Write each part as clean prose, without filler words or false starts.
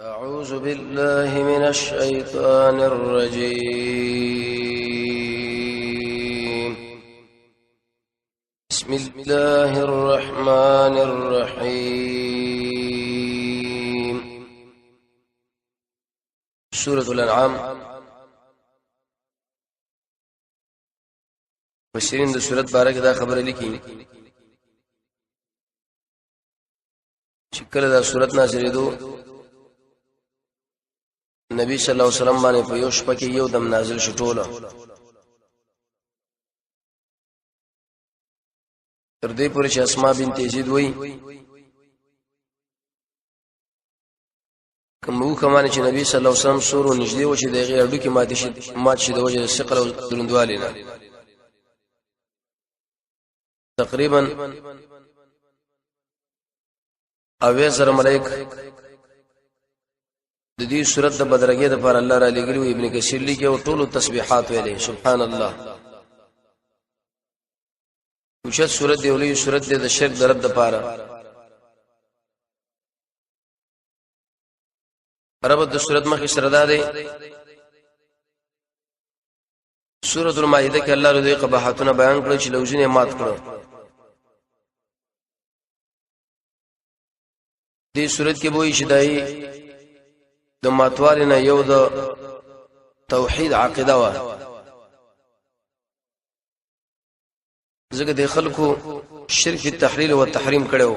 أعوذ بالله من الشيطان الرجيم. بسم الله الرحمن الرحيم. سورة الأنعام. مفسرین د سورت باره کې دا خبره لیکي چې کله دا سورت نازلېدو نبی صلی الله علیه وسلم باندې په یو شپه کې یو دم نازل شو ټوله. تر دې پورې چې اسماء بنت یزید وایي کوم وکمانه چې نبی صلی الله علیه وسلم سورو نږدې و چې دغه اډو کې مات شي، مات شي د وجه د ثقل او دروندوالي نه. تقریبا اوې زره ملائک د دې صورت د بدرګې د پر الله را لګلی. ابن کثیر لیکي او ټولو تسبیحات ویلې، سبحان الله. اوچت صورت دی، ولې صورت دی د شرک د رد لپاره. رب د صورت مخې سره ده دی. سورۃ المائده کې الله رضی قباحتونه بیان کړو چې لوزونه مات کړو. دې صورت کې وایي چې دای د ماتوال نه یو د توحید عقیده وا، ځکه د خلکو شرک په تحلیل او تحریم کړو.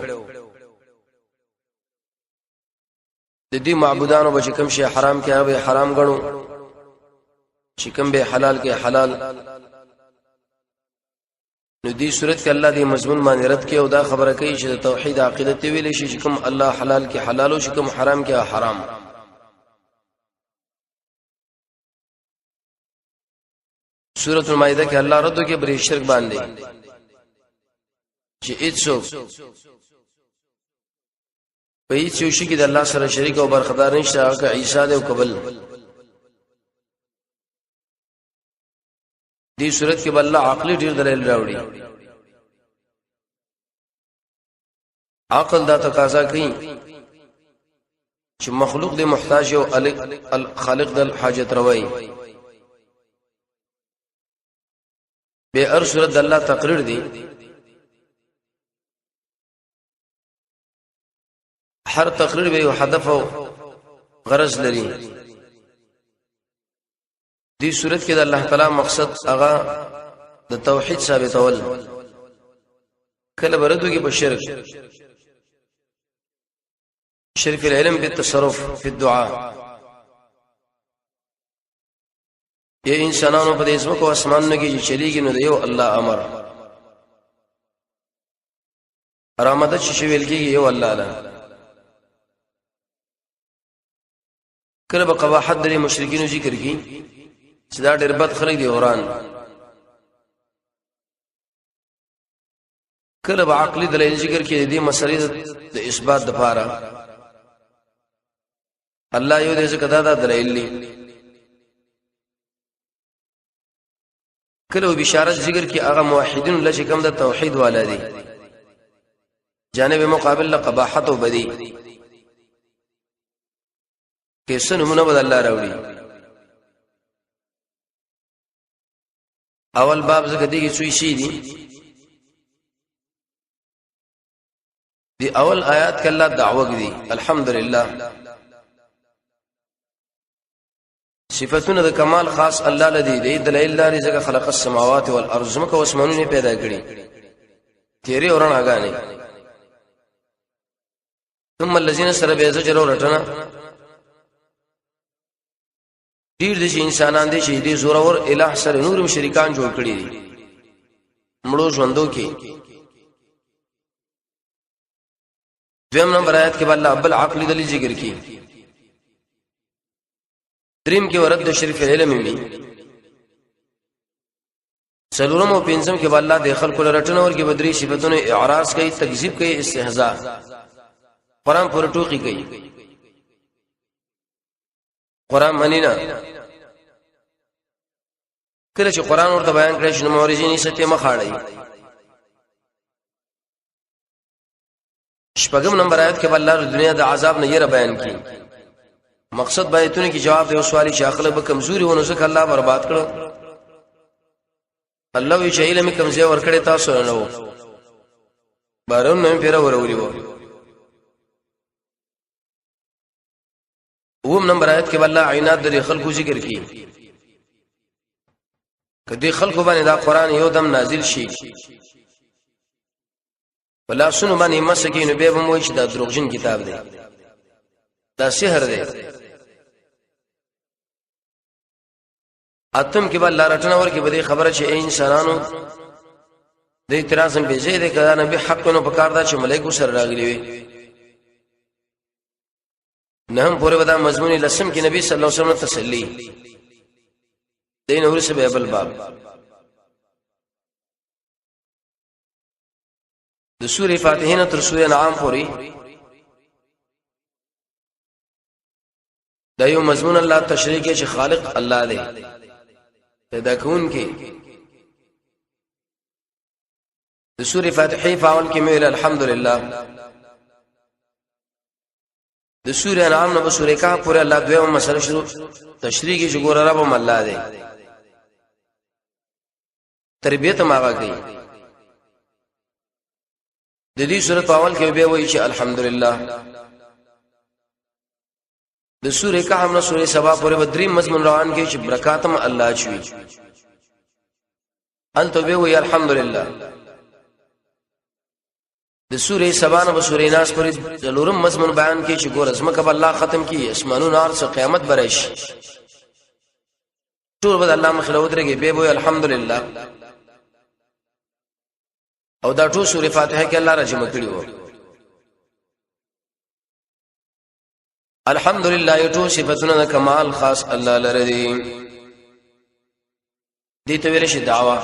د دې معبودانو به کوم شی حرام کې هغه حرام غنو، چې کوم به حلال کې حلال. نو دې صورت کې الله دې مضمون باندې رد کړي او دا خبره کوي چې د توحید عقیده ته ویل شي چې کوم الله حلال کې حلال او چې کوم حرام کې حرام. سورۃ المائده کې الله رد کې بری شرک باندې چې هیڅوک په هیڅ یو شي کې د الله سره شریک او برخدار نشته، هغه عیسی دی او قبل. دې صورت کې بل عقلي ډیر دلیل راوړي. عقل دا تقاضا کوي چې مخلوق دې محتاج او خالق د حاجت روي. به ار صورت د الله تقریر دی. هر تقریر به یو هدف او غرض لري. دې صورت کې د الله تعالی مقصد هغه د توحید ثابتول، کله بردو کې په شرک، شرک العلم بالتصرف في الدعاء. یہ انسانانو په دې ځمکو اسمانونو کې چې چلیږي نو د یو الله امر رامدد چې ویل کېږي یو الله له. کله به قباحت د مشرکینو ذکر کی چې دا ډېر بد خلک دي اوران. کله به عقلي دلیل ذکر کی دې مسلې د اثبات د پاره الله یو دې ځکه دا دلیل دی. کله بشارت ذکر کی هغه موحدین لږ کم د توحید والا دي، جانب مقابل له قباحت او بدی کې سنمونه بدل الله راوړي. اول باب زکه دی کې څوی شي دي، دی اول آیات کې الله دعوه دي الحمدلله. صفاتونه د کمال خاص الله لدی دی، دلایل لري ځکه خلق السماوات والارض، زمکه او اسمانونه پیدا کړي، تیرې اورن اگانه. ثم الذين سره به زجر او رټنه. ډیر د انسانان دي چې دې زورور الہ سره نورم شریکان جوړ کړي دي مړو ژوندو کې. دویم نمبر آیات کې الله بل عقل دلیل ذکر کی. دریم کې ورد شرک علم می. څلورم او پنځم کې الله د خلکو لرټنه ورګي بدري صفاتونو اعراض کوي، تکذیب کوي، استهزاء، قران پر ټوکی کوي، قران منی نه. کله چې قران ورته بیان کړی شنو مورزینی ستې مخاړی. شپږم نمبر آیت کې الله د دنیا د عذاب نه یې بیان کړي. مقصد بیتونه کې جواب دی سوالي چې اخله به کمزوري ونه ځکه الله برباد کړو. الله وی چې علم کمزې ور کړی تاسو نه وو، بارون نه پیره ورولي وو. اوم نمبر آیت کې الله عینات د خلکو ذکر کړي، کدی خلکو باندې دا قران یو دم نازل شي ولا سنو باندې مسکی، نو به مو چې دا دروغجن کتاب دی، دا سحر دی. اتم کې بل لارټنه ورکې به خبره چې انسانانو د اعتراض هم به زیاده کړه، نبی حق نو پکار دا چې ملائکه سره راغلي وي. نه هم پورې ودا مضمون لسم کې نبی صلی الله علیه وسلم تسلی دین ورسره به بل باب. د سورې فاتحه نه تر سورې انعام پورې دا یو مضمون الله تشریح کې چې خالق الله دی، پیدا کون کې. د سورې فاتحه فاول کې مې الحمدلله. د سورې انعام نه سورې کهف پورې الله دویمه مسله شروع تشریح کې چې ګور رب هم الله دی، تربیت هم هغه کوي. د دې سورې په اول کې به وایي چې الحمدلله. د سورې کهف نه سورې سبا پورې به درې مضمون روان کې چې برکات هم الله چوي، انت به وایي الحمدلله. د سورې سبا نه سورې ناس پورې ضرورم مضمون بیان کې چې ګور ازمکه به الله ختم کی، اسمانونو ارض، قیامت برش، ټول به الله مخ له ودرېږي، به وي الحمدلله. او دا ټول سورې فاتحه کې الله راجم کړی وو. الحمدلله ټول صفاتونه د کمال خاص الله لره دي. دې ته ویل شي دعوا.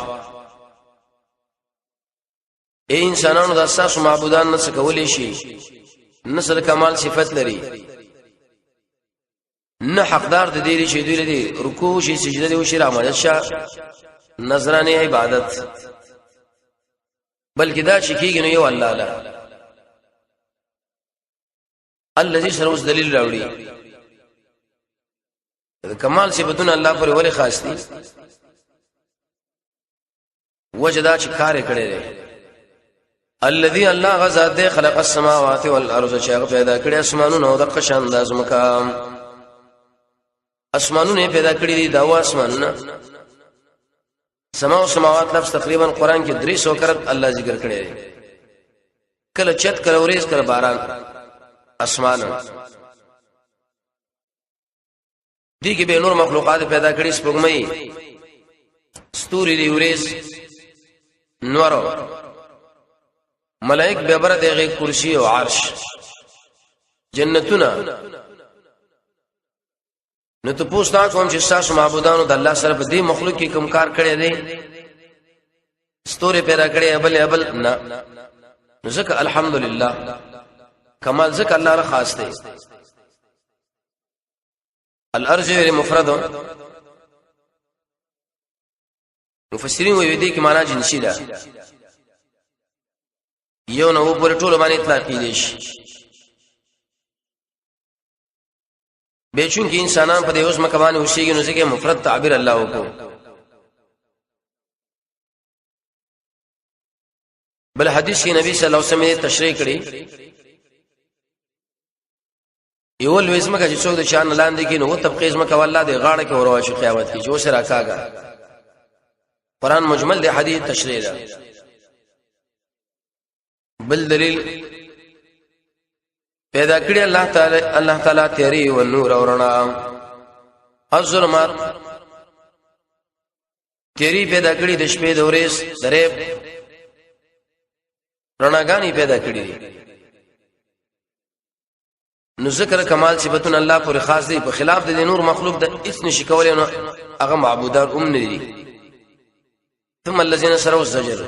اے انسانانو، دا تاسو معبودان نه څه کولی شي، نه سره کمال صفت لري، نه حقدار د دې چې دوی لري رکوع شي، سجده دی وشي، را مدد شه، نظرانه عبادت، بلکې دا چې کېږي نو یو الله لا الذي سره اوس دلیل راوړي. د کمال صفاتونه الله پر ولې خاص دي؟ وجدا چې کار کړی دی. الذي الله غزا دې خلق السماوات والارض، چې هغه پیدا کړی اسمانونه او د قشان د ازمکا. اسمانونه پیدا کړی دي، دا اسمانونه سما او سماوات لفظ تقریبا قران کې 300 کرت الله ذکر کړی دی. کله چت، کله ورېز، کله باران، اسمان دي کې به نور مخلوقات پیدا کړي، سپوږمۍ، ستوري دی، ورېز، نور، ملائک به بر دغه کرسی او عرش، جنتونه. نو ته پوښتنه کوم چې تاسو معبودانو د الله سره په دې مخلوق کې کوم کار کړی دی؟ ستوري پیدا کړی ابل ابل نه. ځکه الحمدلله کمال ځکه الله را خاص دی. الارض ویل مفرد، مفسرین وایي دې کې معنا جنسي ده، یو نو پر ټولو باندې اطلاق کیږي شي. به چون کې انسانان په دې اوس مکه باندې اوسېږي، نو ځکه مفرد تعبیر الله وکړو. بل حدیث کې نبی صلی الله علیه وسلم تشریح کړی، یو لوی زمکه چې څوک د شان لاندې کې نو طبقه زمکه والله د غاړه کې وروا شي قیامت کې جو سره کاګه. قران مجمل دی، حدیث تشریح ده. بل دلیل پیدا کړی الله تعالی، الله تعالی تیری او نور او رڼا. الظلمات تیری پیدا کړی د شپې د ورځ درې، رڼاګانی پیدا کړی دي. نو ذکر کمال صفاتونه الله پر خاص دی، په خلاف د نور مخلوق د هیڅ نشي کولای، نو هغه معبودان هم نه دي. ثم الذين سروا الزجر،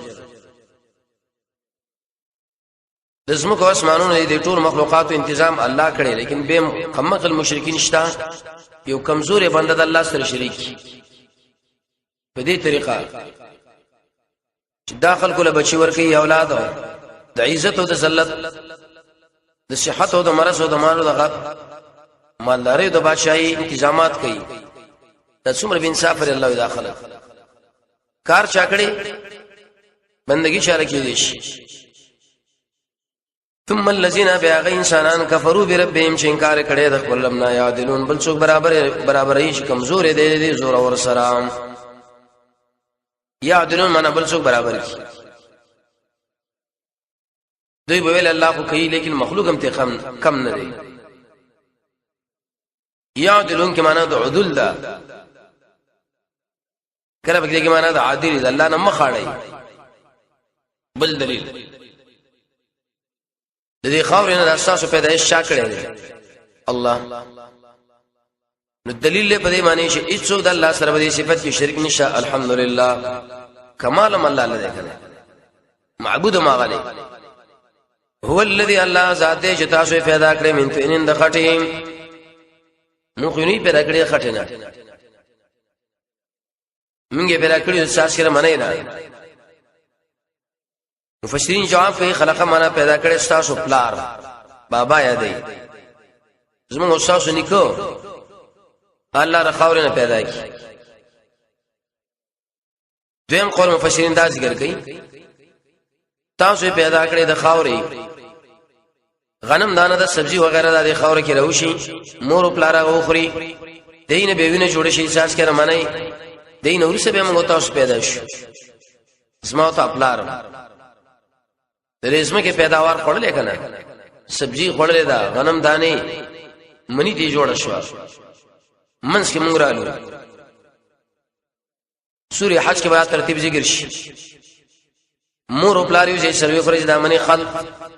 د زمکو اسمانونو د ټول مخلوقاتو انتظام الله کړی، لیکن به قمقل مشرکین شتا، یو کمزوري بنده د الله سره شریک په دې طریقه چې داخل کوله بچي ورکي، اولاد د عزت او د ذلت، د صحت او د مرض او د مال او د غب مالداري د بادشاہي انتظامات کوي. دا څومره بے انصاف لري الله دا خلک. کار چا کړي، بندگی چا لکې دي شي. ثم الذين بیا غ انسانان کفروا بربهم چې انکار کړي د خپل رب نه، یادلون بل څوک برابر برابرې شي کمزور دي دي زور ور سره. یادلون معنا بل څوک برابر کی. دوی به ویل الله خو کوي، لیکن مخلوق هم ته کم کم نه دی. یعدلون کې معنا د عدل ده، کله به کې معنا د عادل ده، الله نه مخاړی. بل دلیل د دې خاورې نه د اساسو پیدایش چا کړی دی؟ الله. نو دلیل په دې معنی چې هیڅوک د الله سره په دې صفت کې شریک نشه. الحمدلله، کمال الله لري کنه، معبود ما غلي. هو الذي الله ذات چې تاسو پیدا کړې من تینن د خټې. نو خو نه پیدا کړې خټې نه، مونږه پیدا کړې ساس کړه منه نه. مفسرین جواب کوي خلق معنا پیدا کړې تاسو پلار بابا یادې، زموږ استاد نیکو الله را خاورې نه پیدا کی. دویم قول مفسرین دا ذکر کوي تاسو پیدا کړې د خاورې غنم دانه د سبزی وغیرہ د خاورې کې راوشي، مور او پلار هغه وخوري، دینه به وینه جوړ شي احساس کړه منای دین ورسه به موږ تاسو پیدا شو. زما ته پلار د رزمه کې پیداوار خړلې کنه، سبزی خړلې دا غنم دانه منی دی جوړ شو، منس کې مونږ رالو. سورې حج کې به ترتیب ذکر شي. مور او پلار یو ځای سروي خوري د منی خل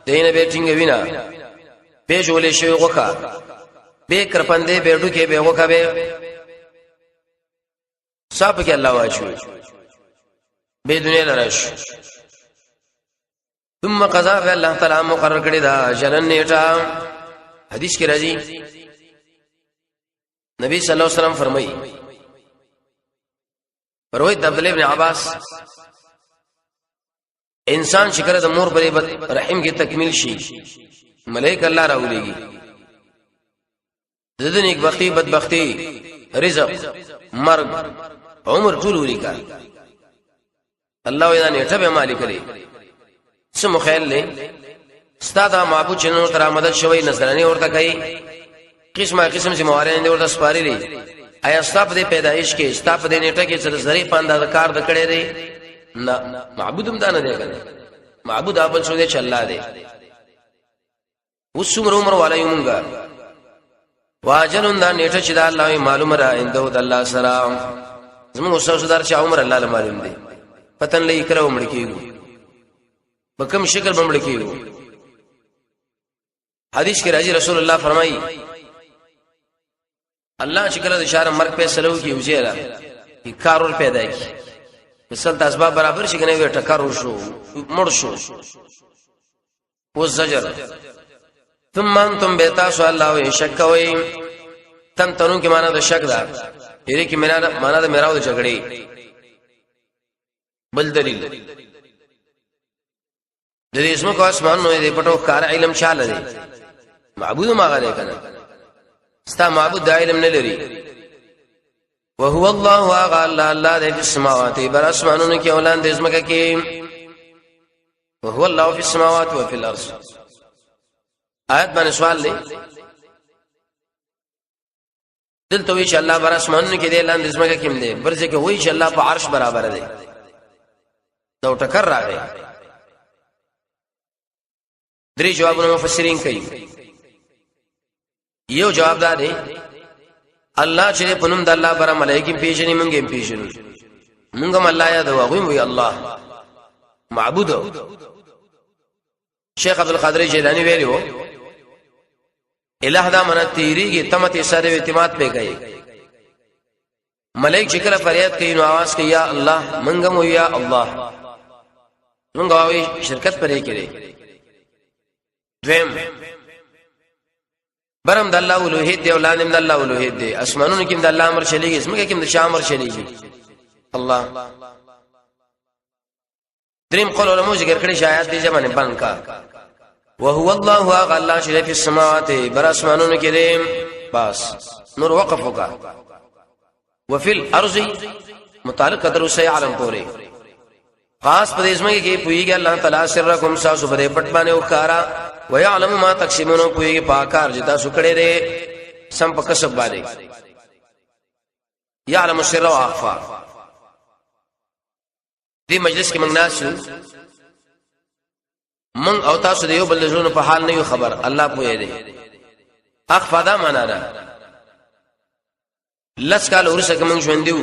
دینه به ټینګ وینا به جوړې شوی غوخه به کرپندې به ډوکه به غوخه به صاحب کې الله واچو به دنیا لرش. ثم قضا الله تعالی مقرر کړی دا جنن نیټه. حدیث کې راځي نبی صلی الله علیه وسلم فرمایي، روایت عبد الله ابن عباس، انسان چې کله د مور پر رحم کې تکمیل شي، ملائک الله راولېږي، د دې نیک بختی بدبختی رزق مرګ عمر ټول ولیکا. الله یې نه ټبه مالک لري. څه مخیل لې ستا دا معبود چې نور تر مدد شوی نظرانه ورته کوي، قسمه قسم ذمہ واري نه ورته سپاري لري. آیا ستا په دې پیدایش کې ستا په دې نیټه کې څه زری په اندازه کار د کړی دی؟ نه، معبود هم دا نه دی کنه، معبود ابل څه دی چې الله دی. اوس څومره عمر والا یو مونږه واجلون دا نیټه چې دا الله معلومه را اندو د الله سره. زموږ استاد دار چې عمر الله له معلوم دی، پتن لې کړه عمر کیږي په کوم شکل بمړ کیږي. حدیث کې راځي رسول الله فرمایي الله چې کله د شهر مرګ فیصله وکړي وزیرا کی کار ور پیدا کی، مثال د اسباب برابر شي کنه، وی ټکر شو مړ شو او زجر. ثم انتم بیتاسو الله وی شک کوي. تم تنون کې معنا د شک ده، یری کې معنا د میراو د جګړې. بل دلیل د دې اسمه کو اسمان نو دې پټو کار علم چاله دی، معبود ما غلې کنه، ستا معبود د علم نه لري. وهو الله واغ الله الله دې په سماوات بر اسمانونو کې اولان دې زمکه کې. وهو الله فی السماوات وفي الارض. آیت باندې سوال دی دلته وی چې الله بر اسمانونو کې دی لاندې زمکه کې دی، برځه کې وی چې الله په عرش برابر دی. دا ټکر راغی. درې جوابونه مفسرین کوي. یو جواب دا دی الله چې په نوم د الله بر ملائکه پیژنې، مونږ یې پیژنو، مونږ هم الله یاد واغوي وی الله معبود. شیخ عبد القادر جیلانی ویلو الہ دا منه تیریږي تمت سره اعتماد پې کوي. ملائک چې کله فریاد کوي نو आवाज کوي یا الله، مونږ مو یا الله، مونږ وایي شرکت پرې کړي. دویم برم د الله اولوہیت دی، اولاد د الله اولوہیت دی، اسمانونو کې د الله امر چلیږي، زمکه کې د شاه امر چلیږي الله. دریم قول علماء ذکر کړی شاید دې زمانه بند کا. وهو الله واغ الله چې په سماوات بر اسمانونو کې دی. بس نور وقف وکا. وفي الارض متعلق قدر سي عالم پورې خاص په دې ځمکه کې پويږي الله تعالی سرکم ساسو پر پټ باندې وکارا، ويعلم ما تکسبون، پويږي پاکار چې تاسو کړی دی سم په کسب باندې. يعلم السر واخفى. دې مجلس کې موږ ناس یو، موږ او تاسو د یو بل زړونو په حال نه یو خبر، الله پوهه دی. اخفا دا معنا ده لس کال ورسره کوم ژوند دیو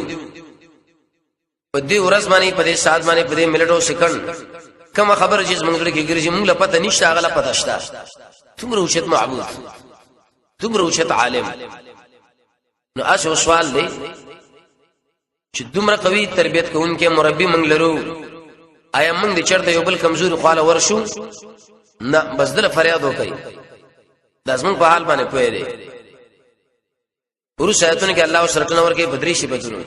په دې ورځ باندې، په دې ساعت باندې، په دې منټ او سکند کوم خبره چې موږ لري ګرځي، موږ له پته نشته، هغه له پته شته. څومره اوچت معبود، څومره اوچت عالم. نو اسو سوال دی چې دومره قوي تربیت کوونکې مربي موږ لرو، آیا موږ د چرته یو بل کمزوري خواله ورشو؟ نه، بس دل فریاد وکړي. دا زمونږ په حال باندې پوهه دی. ورو آیتونو کې الله سره ټنور کې بدري شي بدلو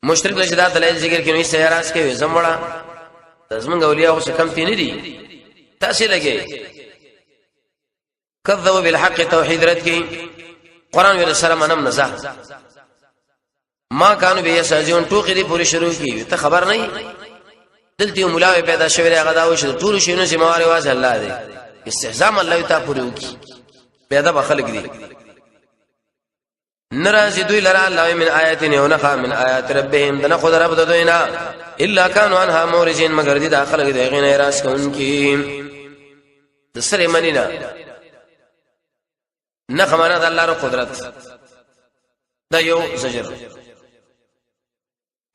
مشرک له جدا دلایل ذکر کې نو سیاراس کې زموړه زمونږ اولیاء اوس کم تی نه دي تاسو لګي. کذبوا بالحق، توحید رد کی، قران ویل سره منم نزا ما کانو به سازیون ټوکی دی پوری شروع کی ته خبر نه. دلته یو مولا پیدا شوی دی، هغه دا و چې ټول شیونو ذمہ واري واز الله دی. استهزاء الله ته پوری وکي، پیدا به خلق دی ناراض دوی لرا الله من آیات یونخا من آیات ربهم دنا خود رب د دوی نه الا كانوا عنها مورجين، مگر دي داخله دی غینه راس کوونکی د سره منی نه نه خمانه د الله رو قدرت. دا یو زجر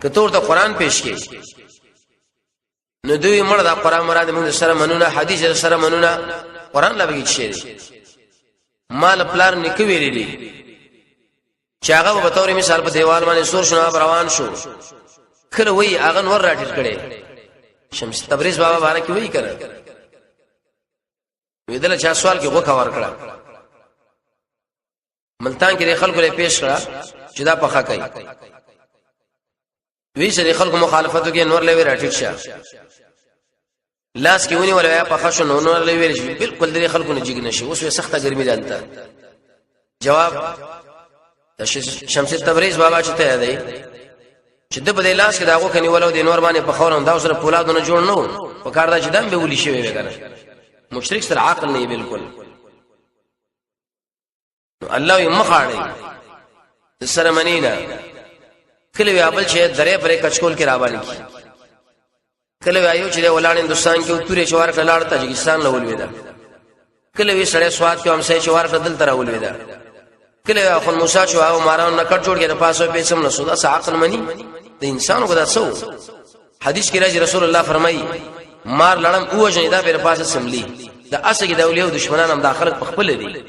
کتور ته قران پیش کی، نو دوی مړ دا قران مراد موږ سره منونه، حدیث سره منونه، قران لا بګی شي. مال پلار نکو ویلې دي چې هغه په تور مثال په دیوال باندې سور شنو روان شو، کله وی هغه نور راټیټ کړي. شمس تبریز بابا بارک وی کړه ویدل چا سوال کې غوخه ور کړه، ملتان کې خلکو له پیش کړه چې دا پخا کوي. وی چې خلکو مخالفت وکړي، نور لوي راټیټ شه، لاس کې ونی ولا پخا شو، نو نور لوي شي بالکل د خلکو نه جګ نشي. اوس سخته ګرمي دالته. جواب شمس تبریز بابا چې ته دی چې د په لاس کې داغو کني ولو د نور باندې په خورم دا سره فولادونه جوړ نو په کار دا چې دم به ولي شي وي کنه. مشرک سره عقل نه بالکل. نو الله یې مخاړي سره منینا. کله وی ابل چې درې پرې کچکول کې راوالي کی، کله وی ایو چې ولاړ هندستان کې تورې چوار کلاړ تاجکستان له ولوي دا، کله وی سړی سواد کې هم سې چوار کړه دل تر ولوي دا، کله وی خو موسی چې او ماران نه کټ جوړ کې پاسو په سم نه سودا. عقل منی د انسانو غدا سو. حدیث کې راځي رسول الله فرمایي مار لړم او جن دا پر پاسه سملی د اسګه د اولیاء دشمنان هم داخله په خپل دي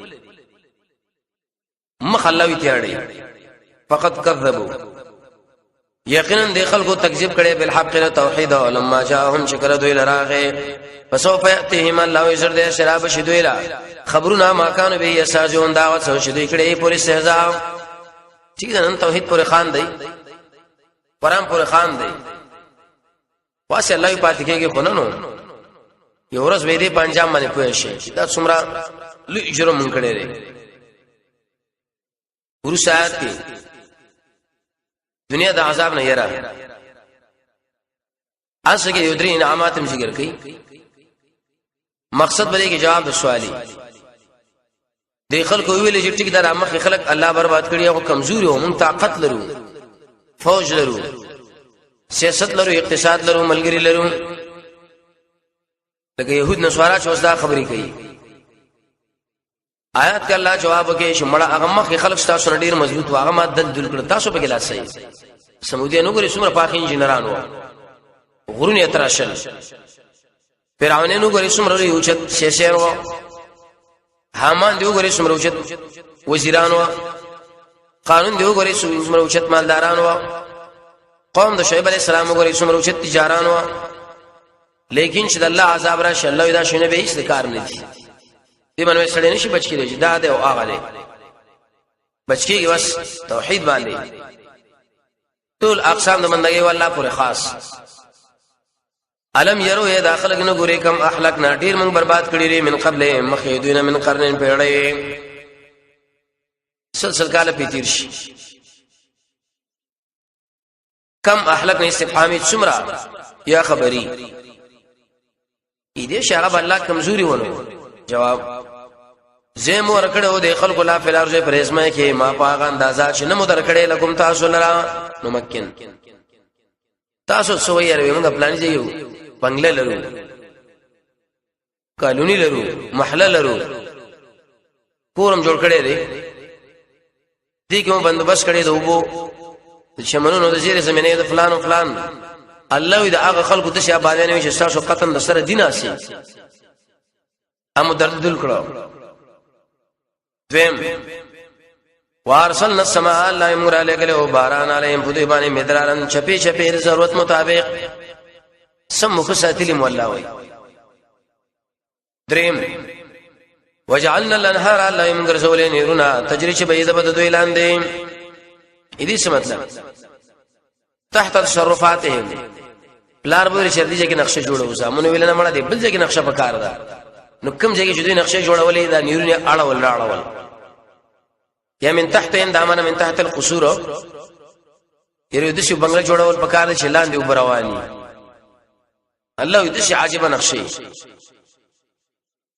مخ الله وی تیاړي. فقط کذبوا، یقینا د خلکو تکذیب کړي بالحق له توحید او لما جاءهم شکر دوی لراغه فسوف یاتیهم الله یزر د شراب شدوی لا خبرونه ما کانو به یساجون دعوت سو شدوی کړي پوری استهزاء. ٹھیک ده، نن توحید پورې خان دی، قران پورې خان دی، واسه الله پاتې کېږي خو نه. نو یو ورځ وې دې پنجاب باندې پوه شي چې دا څومره لوی جرم مونږ کړی دی. ورسره آیات کې دنیا د عذاب نه یرا اسه کې یو درې انعامات هم ذکر کړي. مقصد بلې کې جواب د سوالي د خلکو ویل چې ټیک دا مخ خلک الله برباد کړي او کمزوري او مونږ طاقت لرو، فوج لرو، سیاست لرو، اقتصاد لرو، ملګری لرو. لکه يهود نصارا چې اوس دا خبرې کوي. آیات کې الله جواب کوي چې مړه هغه مخ خلک تاسو نه ډیر مضبوط واغه ما دل دل کړ تاسو په ګلاس صحیح. سمودیانو ګوري څومره پاخ انجنیران وو، غرونه تراشل. فرعونانو ګوري څومره لوی اوچت سیاسیان وو، هامان دیو ګوري څومره اوچت وزیران وو، قانون دیو ګوري څومره اوچت مالداران وو، قوم د شعیب علی السلام ګوري څومره اوچت تجاران وو. لیکن چې د الله عذاب راشي، الله دا شنه به هیڅ کار نه دي. دې باندې سړی نشي بچ کېږي، دا دی او هغه دی بچ کېږي بس توحید باندې. ټول اقسام د بندګۍ والله پورې خاص. الم يرو یا داخل نه ګوري کم اخلاق نه ډیر موږ برباد کړی لري من قبل مخې دوی نه من قرنین پیړې. سل سل کاله په تیر شي. کم اهلک نه استفهامي څومره یا خبري دې شغب الله کمزوري ونه. جواب زه مو ورکړو د خلکو لا فلار زه پرېزمه کې ما پاغه اندازا چې نه مو درکړې لکم تاسو لرا نو مکن تاسو سوې یاره موږ پلان دی یو بنگله لرو، کالونی لرو، محله لرو، کورم جوړ کړی دی، دې کې مو بندوبست کړی دی وبو د چمنونو د زیر زمینې د فلان او فلان. الله وی د هغه خلکو د شي باندې نه چې تاسو قتل د سره دین اسی امو درد دل کړو. دویم وارسلنا السماء الله امر علیک له باران علیهم په دې باندې مدرارن چپی چپی ضرورت مطابق سم مخ ساتلی مولا وای. دریم وجعلنا الانهار الله امر ګرځولې نهرونه تجری چې بيد بد دوی لاندې. دې څه مطلب؟ تحت تصرفاتهم پلار به چې دې کې نقشه جوړو، زامن ویل نه مړه دې بل ځای کې نقشه پکار ده. نو کوم ځای کې چې دوی نقشه جوړولې دا نیرونه اړول راړول یا من تحت ان دامن من تحت القصور یره د شي بنگله جوړول پکار ده چې لاندې وبرواني. الله دې شي عجیب نقشې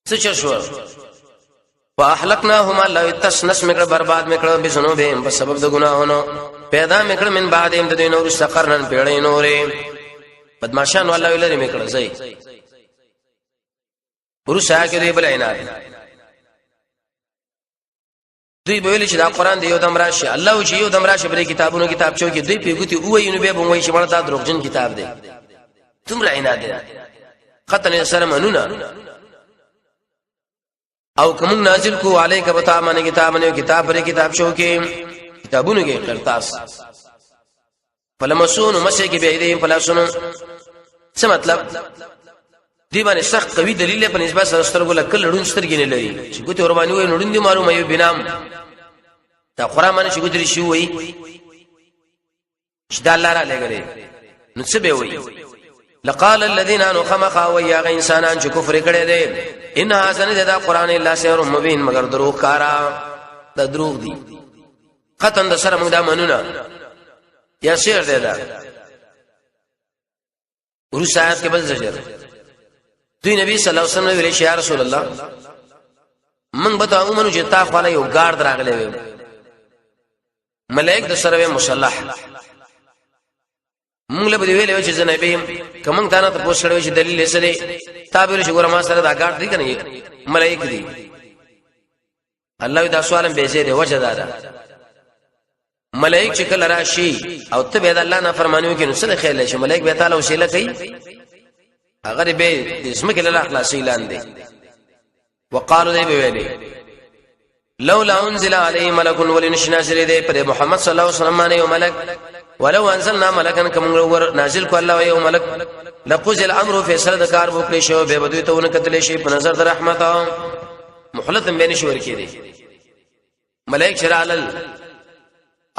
څه چا شو؟ واهلكناهما الله تسنس مکړه، برباد مکړه، بزنو به په سبب د ګناهونو پیدا مکړه من بعد هم د دین اور استقرنن پیړې نورې بدمعشان والله لري مکړه زئی ورسه کې دی بل عناد. دوی به ویل چې دا قران دی یو دم راشي، الله چې یو دم راشي بری کتابونو کتابچو کې دوی پیګوتی او وینو به بوي چې مړه دا دروغجن کتاب دی. تمره عناد دی قطن سره منونه. او کوم نازل کو علیک بتا من کتاب نه کتاب پر کتاب شو کې کتابونو کې قرطاس فلمسون مسه کې به دې فلسونو. څه مطلب؟ دی باندې سخت قوي دلیل په نسبت سره سترګو لکه لړون سترګې نه لري چې ګوتې ور باندې وي نړون دي معلومه یو بنام دا قرآن باندې چې ګوتې شي وي چې دا الله را لګلې نو څه به وي؟ لقال الذين انو خمخا ويا غ انسانان چې کفر کړي دي ان هاذا نه دا قران الا سحر مبين مگر دروغ کارا، دا دروغ دي قطن د سره موږ دا منونه یا شعر دی دا. ورسته آیات کې بل زجر دوی نبی صلی الله علیه وسلم ویل چې یا رسول الله من به تا ومنو چې تا خپل یو ګارد راغلی وي، ملائک د سره مسلح، مونږ له دې ویلې چې زنه به کوم تا نه تاسو سره چې دلیل یې سره تا به چې ګوره ما سره دا ګارد دی کنه ملائک دی. الله دا سوالم به زه دی وجه دا ده ملائک چې کله راشي او ته به د الله نه فرمانیو کې نو څه خیر شي، ملائک به تعالی وسیله کوي هغه به د اسمه کې لاله خلاصي لاندې. وقالو دی به ویلي لولا انزل عليه ملك ولنش نازل دی پر محمد صلی الله علیه وسلم باندې یو ملک، ولو انزلنا ملکا کوم ور نازل کو الله یو ملک لقض الامر فیصله د کار وکړي شو به بدوی ته ونه کتل شي په نظر د رحمت مخلت به نشي ورکی دی. ملائک شرالل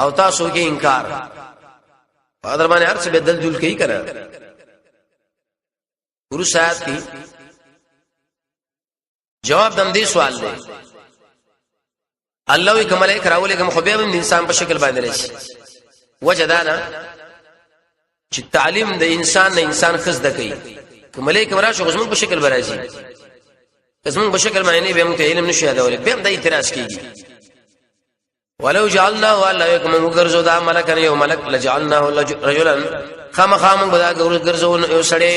او تاسو کې انکار په در باندې هر څه بدل دل کوي کنه. ورسات کی جواب دم دې سوال دی. الله وی کوم ملائک راولې کوم خو به هم انسان په شکل باندې راشي. وجه دا نه چې تعلیم د انسان نه انسان خز د کوي، کوم ملائک راشي خو زموږ په شکل برازي، زموږ په شکل باندې نه به موږ ته علم نشو یادولې، به هم د اعتراض کیږي. ولو جعلنا والله یکم وګرځو دا ملک نه یو ملک لجعلناه رجلا خامخا موږ دا ګرځو یو سړی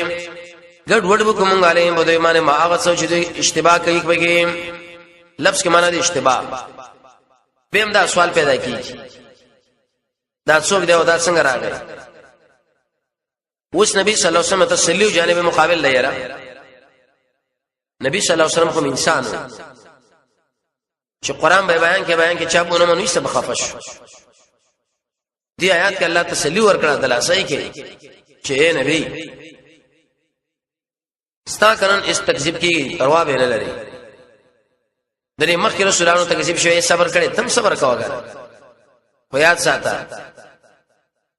ګډ وډ وکوم علیهم په دوی باندې ما هغه څه چې دوی اشتباه کوي پکې لفظ کې معنا د اشتباه به هم دا سوال پیدا کیږي دا څوک دی او دا څنګه راغی. اوس نبی صلی الله علیه وسلم تسلی جانب مقابل دی یاره نبی صلی الله علیه وسلم خو انسان چې قران به بیان کې بیان کې چا بونه منو یې بخفش دی آیات کې الله تسلی ورکړه دلاسای کې چې اے نبی ستا کنن اس تکذیب کی پروا به نه لري، درې مخکې رسولانو تکذیب شوی صبر کړي تم صبر کوه ګره خو یاد ساته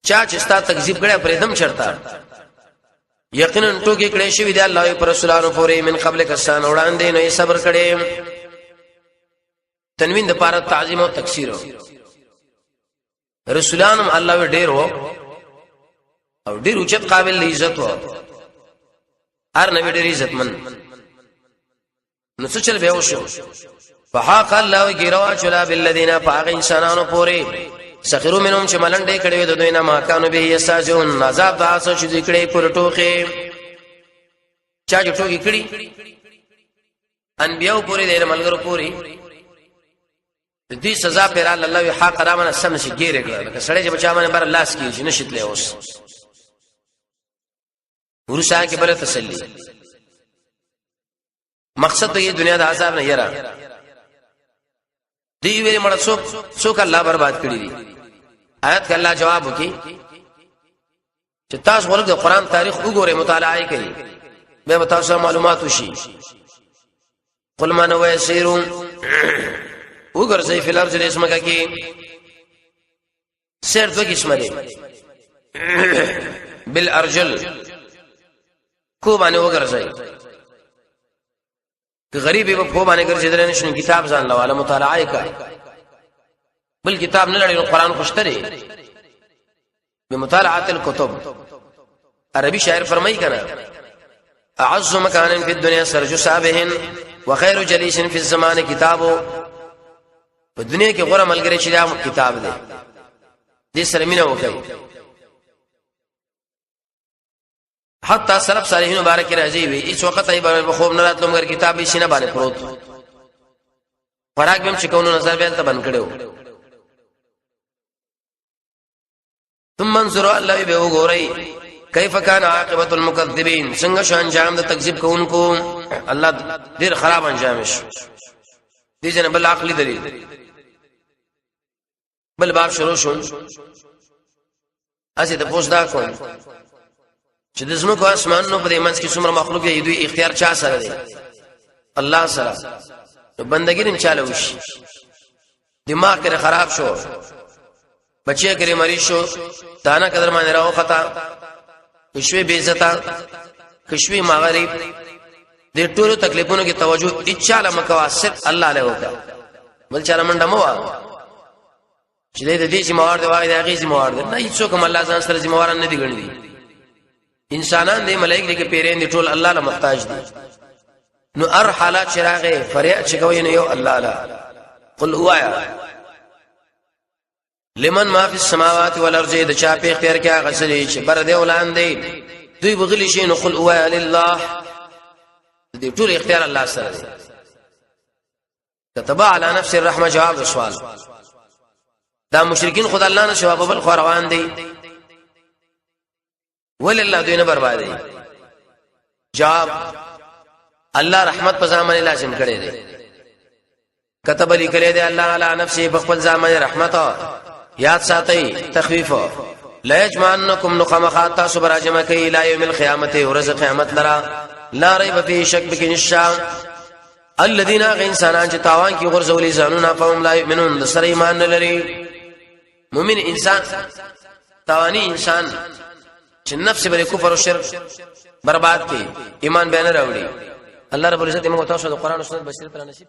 چا چې ستا تکذیب کړي پرې دم چرتا یقینا ټوکی کړي شوی دی الله پر رسولانو پورې من قبل کسان وړاندې نو صبر کړي. تنوین د پاره تعظیم او تکثیر. رسولانم الله ډیر وو او ډیر اوچت قابل عزت وو، هر نبی ډیر عزتمن. نو څه چل به وشو؟ فحاق الله ګیروا چلا بالذین، فاغ انسانانو پوری، سخرو منهم، چې ملنډې کړې د دوی نه، ما کانو به یستاجون، عذاب دا څه چې دوی کړې پر ټوخه. چا چې ټوخي کړي انبیو پوری، د ملګرو پوری، د دې سزا پر الله وی حق را منه سم شي ګیره کړه، لکه سړی چې بچا باندې بر لاس کې چې نشتلې. اوس ورسا کې بل تسلی، مقصد د دنیا د عذاب نه یرا دی ویل مړ څوک څوک الله برباد کړی دي. آیت کې الله جواب وکي چې تاسو ورته د قران تاریخ وګورئ، مطالعه کوي، به تاسو معلومات وشي. قل من هو يسير، وګرځي فی الارض، د اسمکه کې سیر دوه قسمه دي. بالارجل، کو باندې وګرځي، که غریب په خو باندې ګرځیدل نشو، کتاب ځان لواله مطالعه کا، بل کتاب نه لري، قرآن خوشتري بمطالعه الكتب. عربي شاعر فرمایي کنه: اعز مکان فی الدنيا سرج صابهن وخير جليس فی الزمان کتابو. په دنیا کې غوړه ملګری چې دا کتاب دی، دې سره مینه وکړي. حتی سلف صالحین مبارک راځي وي، هیڅ وخت یې باندې خوب نه راتلو مګر کتاب یې سینه باندې پروت، خوراک به چې کوو نظر به ته بند کړو. ثم انظروا، الله به وګورئ، کیف کان عاقبت المکذبین، څنګه شو انجام د تکذیب کوونکو. الله ډیر خراب انجام شو. دې جن بل عقلی دلیل، بل باب شروع شو. اسه ته پوس دا کوم چې د زمکو اسمانونو په دې منځ کې څومره مخلوق دی، دوی اختیار چا سره دی؟ الله سره. نو بندګی نیم چاله وشي؟ دماغ کې خراب شو، بچی کې مریض شو، دانا قدر باندې راو خطا کشوي، بے عزت کشوي، مغرب، دې ټولو تکلیفونو کې توجه اچاله مکوا، صرف الله له وکا، بل چاله منډه مو چې دې دې ذمہ وار دی، واغې دې هغه ذمہ وار دی. نه، هیڅوک هم الله ځان سره ذمہ وار نه دی ګڼلی. انسانان دې، ملائک دې، کې پیرین دي، ټول الله له محتاج دي. نو ار حالات چراغه فریاد چې کوي نو یو الله لا. قل وایا، لمن ما فی السماوات والارض، د چا په اختیار کې هغه څه چې بر دی ولاندې؟ دوی بغلی شي. نو قل وایا، لله. دې ټول اختیار الله سره دی. كتب على نفس الرحمه، جواب سوال. دا مشرکین خدای الله نه شوا بل خو روان دي، ول الله دوی نه بربادي؟ جواب: الله رحمت په ځان لازم کړی دی. كتب لیکلی دی الله علی نفسه، په خپل ځان رحمت. یاد ساتئ، تخویف: لا یجمعنکم، نخمخات تاسو براجمه کوي، لا یوم القیامت، ورځ قیامت لرا، لا ریب فی، شک بک نشا. الذين غ انسانان چې تاوان کې غرزولې ځانونه، فهم لا یؤمنون، د سره ایمان نه لري. مؤمن انسان، تاوانی انسان چې نفس بر کفر او شرک برباد کړي، ایمان به نه راوړي. الله رب العزت موږ تاسو د قران او سنت بصیرت را نصیب.